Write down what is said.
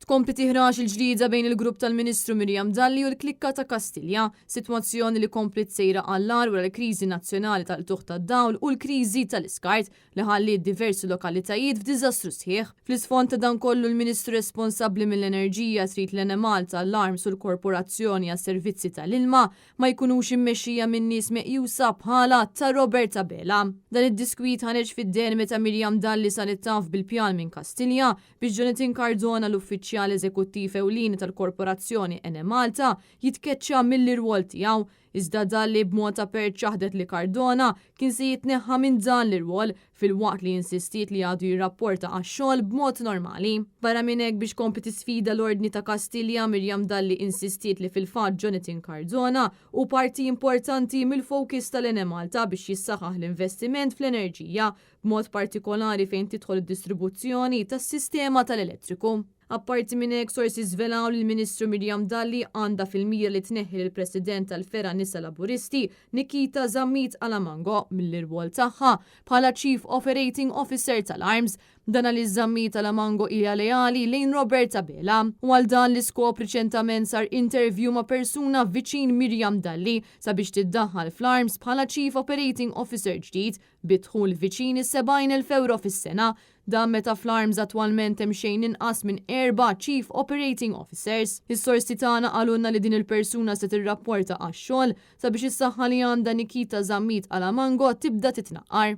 Tkompli tiħrax il-ġlieda bejn il-grupp tal-Ministru Miriam Dalli u l-klikka ta' Kastilja, sitwazzjoni li kompliet sejra għall-agħar wara l-kriżi nazzjonali tal-qtugħ tad-dawl u l-kriżi tal-iskart li ħalliet diversi lokalitajiet f'diżastru sħiħ. Fl-isfond ta' dan kollu l-Ministru responsabbli mill-Enerġija trid l-Enemalta, l-ARMS u l-Korporazzjoni għas-Servizzi tal-Ilma ma jkunux immexxija minn nies meqjusa bħala ta' Robert Abela. Dan id-diskwit ħareġ fid-deher meta Miriam Dalli saret taf bil-pjan minn Kastilja biex Jonathan Cardona l-uffiċjal eżekuttiv ewlieni tal-Korporazzjoni Enemalta jitkeċċa mill-irwol tiegħu. Iżda Dalli b'mod apert ċaħdet li Cardona kien se jitneħħa minn dan l-irwol filwaqt li insistiet li għadu jirrapporta għax-xogħol b'mod normali. Barra minn hekk biex tkompli tisfida l-ordni ta' Kastilja, Miriam Dalli insistiet li fil-fatt Jonathan Cardona hu parti importanti mill-focus tal-Enemalta biex jissaħħaħ l-investiment fl-enerġija, b'mod partikolari fejn tidħol id-distribuzzjoni tas-sistema tal-elettriku. Apparti minn hekk, sorsi żvelaw li l-Ministru Miriam Dalli għandha fil-mira li tneħħi lill-President tal-Fergħa Nisa Laburisti, Nikita Zammit Alamango, mill-irwol tagħha bħala Chief Operating Officer tal-ARMS. Dan għaliex Zammit Alamango hija leali lejn Robert Abela. U għal dan l-iskop riċentament sar interview ma' persuna viċin Miriam Dalli sabiex tiddaħħal fl-ARMS bħala Chief Operating Officer ġdid bi dħul viċin is-70,000 ewro fis-sena. Dan meta fl-ARMS attwalment hemm xejn inqas minn erba' Chief Operating Officers. Is-sorsi tagħna qalulna li din il-persuna se tirrapporta għax-xogħol sabiex is-saħħa li għandha Nikita Zammit Alamango tibda titnaqqar.